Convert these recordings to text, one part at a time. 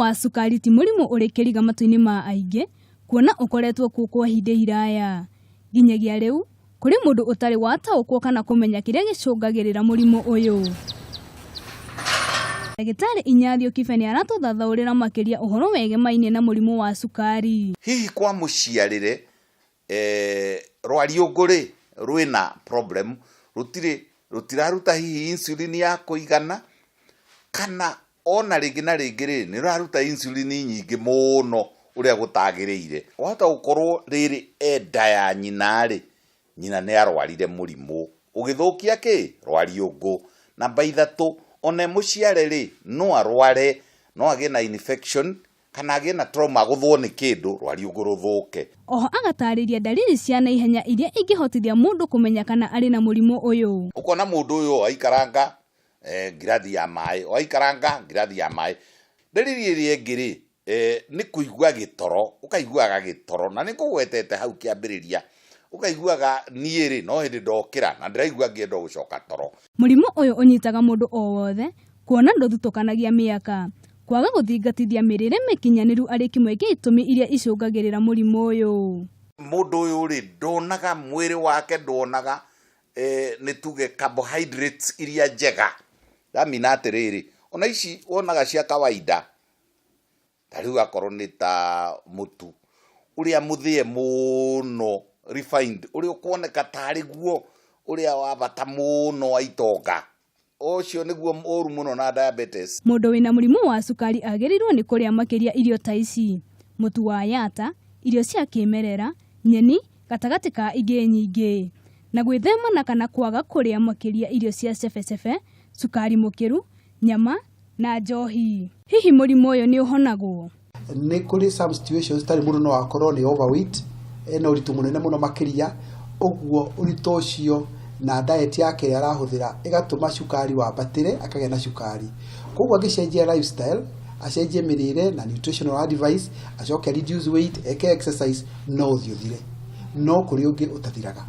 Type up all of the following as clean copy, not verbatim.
wa cukari ti mũrimũ ũrĩ kĩriga matũ-inĩ ma aingĩ, kuona ũkoretwo kuo kwa ihinda iraya. Nginyagia rĩu, kũrĩ mũndũ ũtarĩ wataũkwo kana kũmenya kĩrĩa gĩcũngagĩrĩra mũrimũ ũyũ. Ndagĩtarĩ Inyathiũ Kibe nĩ aratũthathaũrĩra makĩria ũhoro wegemainie na mũrimũ wa cukari. Hihi kwa mũciarĩre eh, rwariũngũ-rĩ rwĩna problem rũtirĩ rũtiraruta hihi insulin ya kũigana kana ona rĩngĩ na rĩngĩ rĩ nĩ rũraruta insulin nyingĩ mũno ũrĩa gũtagĩrĩire. Wahota gũkorwo rĩrĩ e nda ya nyina rĩ, nyina nĩ arwarire mũrimũ ũgĩthũkia kĩ rwariũngũ. Namba ithatũ, ona e mũciare rĩ, no arware, no agĩe na infection kana agĩe na trauma agũthwo nĩ kĩndũ rwariũngũ rũthũke. Oho agatarĩria ndariri cia naihenya iria ingĩhotithia mũndũ kũmenya kana arĩ na mũrimũ ũyũ. Ũkona mũndũ ũyũ aikaranga eh, ngirathi ya maĩ, aikaranga ngirathi ya maĩ. Ndariri ĩrĩa ĩngĩ rĩ, eh, nĩ kũigua gĩtoro, ũkaiguaga gĩtoro na nĩ ngũgwetete hau kĩambĩrĩria, ũkaiguaga niĩ rĩ no hĩndĩ ndokĩra na ndĩraigua ngĩenda gũcoka toro. Mũrimũ ũyũ ũnyitaga mũndũ o wothe, kuona ndũthutũkanagia mĩaka. Kwaga gũthingatithia mĩrĩre mĩkinyanĩru arĩ kĩmwe kĩa itũmi iria icũngagĩrĩra mũrimũ ũyũ. Mũndũ ũyũ rĩ ndonaga mwĩrĩ wake nduonaga eh, nĩ tuge carbohydrates iria njega. Ndamina atĩrĩrĩ, ona ici wonaga cia kawaida ta rĩu akorwo nĩ ta mũtu ũrĩa mũthĩe mũno refined ũrĩa ũkuoneka tarĩ guo ũrĩa wa bata mũno wa itonga ũcio nĩguo ũru mũno na diabetes. Mũndũ wĩna mũrimũ wa cukari agĩrĩirwo nĩ kũrĩa makĩria irio ta ici: mũtu wa yata, irio cia kĩmerera, nyeni, gatagatĩ ka ingĩ nyingĩ. Na gwĩthemana kana kwaga kũrĩa makĩria irio cia cebecebe, cukari mũkĩru, nyama na njohi. Hihi mũrimũ ũyũ nĩ ũhonagwo? Nĩ kũrĩ some situations tarĩ mũndũ no akorwo nĩ overweight, ena ũritũ mũnene mũno makĩria, ũguo ũritũ ũcio na diet yake ĩrĩa arahũthĩra ĩgatũma cukari wambatĩre akagĩa na cukari. Koguo angĩcenjia lifestyle, acenjie mĩrĩre na nutritional advice, acoke reduce weight, eke exercise, no ũthiĩ ũthire. No kũrĩ ũngĩ ũtathiraga.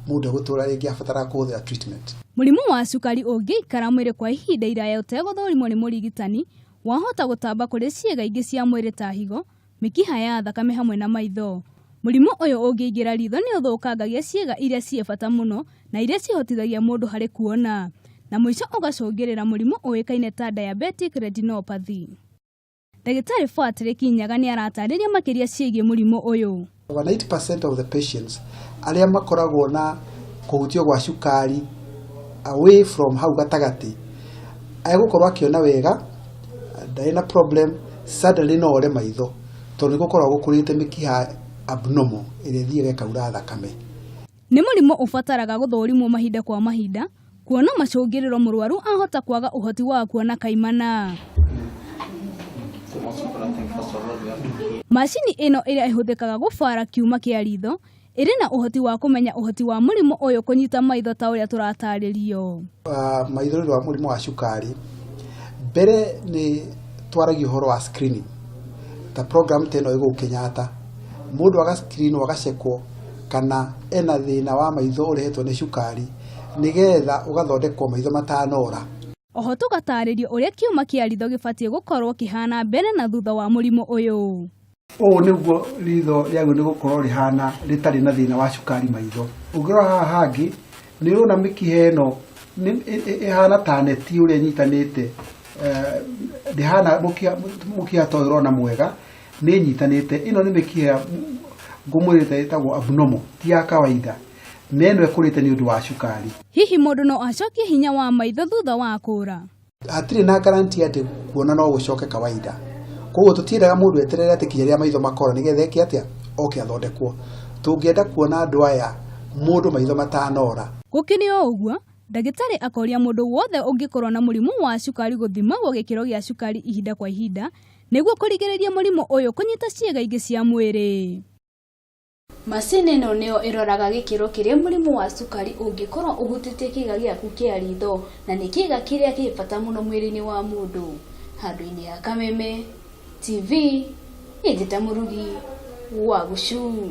Mũndũ egũtũra rĩngĩ abataraga kũhũthĩra treatment. Mũrimũ wa cukari ũngĩikara mwĩrĩ kwa ihinda iraya ũtegũthũrimwo nĩ mũrigitani, wahota gũtamba kũrĩ ciĩga ingĩ cia mwĩrĩ ta higo, mĩkiha ya thakame hamwe na maitho. Mũrimũ ũyũ ũngĩingĩra ritho nĩ ũthũkangagia ciĩga iria ciĩ bata mũno na iria cihotithagia mũndũ harĩ kuona, na mũico ũgacũngĩrĩra mũrimũ ũĩkaine ta diabetic retinopathy. Ndagĩtarĩ Patrick Nyaga nĩ aratarĩria makĩria ciĩgiĩ mũrimũ ũyũ. Over 90% of the patients arĩa makoragwo na kũhutio gwa cukari away from hau gatagatĩ, egũkorwo akĩona wega, ndarĩ na problem, suddenly no ore maitho tondũ nĩ gũkoragwo gũkũrĩte mĩkiha abnormal ĩrĩa ĩthiaga ĩkaura thakame. Nĩ mũrimũ ũbataraga gũthũrimwo mahinda kwa mahinda kuona macũngĩrĩro mũrwaru ahota kwaga ũhoti wa kuona kaimana. Macini ĩno ĩrĩa ĩhũthĩkaga gũbara kiuma kĩa ritho ĩrĩ na ũhoti wa kũmenya ũhoti wa mũrimũ ũyũ kũnyita maitho ta ũrĩa tũratarĩrio. Maitho nĩ ũndũ wa mũrimũ wa cukari, mbere nĩ twaragia ũhoro wa screening ta program ta ĩno ĩ gũkũ Kenyatta, mũndũ aga screen wo agacekwo kana ena thĩna wa maitho ũrehetwo nĩ cukari nĩgetha ũgathondekwo maitho matanora. Oho tũgatarĩrio ũrĩa kĩũma kĩa ritho gĩbatiĩ gũkorwo kĩhana mbere na thutha wa mũrimũ ũyũ. Ũũ nĩguo ritho rĩagĩrĩirwo nĩ gũkorwo rĩhana rĩtarĩ na thĩna wa cukari maitho. Ũngĩrora haha hangĩ nĩ ũrona mĩkiha ĩno ĩhana ta neti ũrĩa ĩnyitanĩte, ndĩhana mũkiha ta ũyũ ũrona mwega, nĩ ĩnyitanĩte. Ĩno nĩ mĩkiha ngũmwĩrĩte ĩtagwo abnormal, ti ya kawaida, na ĩno ĩkũrĩte nĩ ũndũ wa cukari. Hihi mũndũ no acokie hinya wa maitho thutha wa kũra? Hatirĩ na guarantee atĩ kuona no gũcoke kawaida. Koguo tũtiendaga mũndũ eterere atĩ kinya rĩrĩa maitho makora nĩgetha eke atĩa, oke athondekwo. Tũngĩenda kuona andũ aya mũndũ maitho matanora. Gũkĩrĩ o ũguo, ndagĩtarĩ akoria mũndũ wothe ũngĩkorwo na mũrimũ wa cukari gũthimagwo gĩkĩro gĩa cukari ihinda kwa ihinda nĩguo kũrigĩrĩria mũrimũ ũyũ kũnyita ciĩga ingĩ cia mwĩrĩ. Macini ĩno nĩyo ĩroraga gĩkĩro kĩrĩa mũrimũ wa cukari ũngĩkorwo ũhutĩtie kĩĩga gĩaku kĩa ritho, na nĩ kĩĩga kĩrĩa kĩ bata mũno mwĩrĩ-inĩ wa mũndũ. Handũ-inĩ ha Kameme TV, niĩ njĩta mũrugi wa Gucu.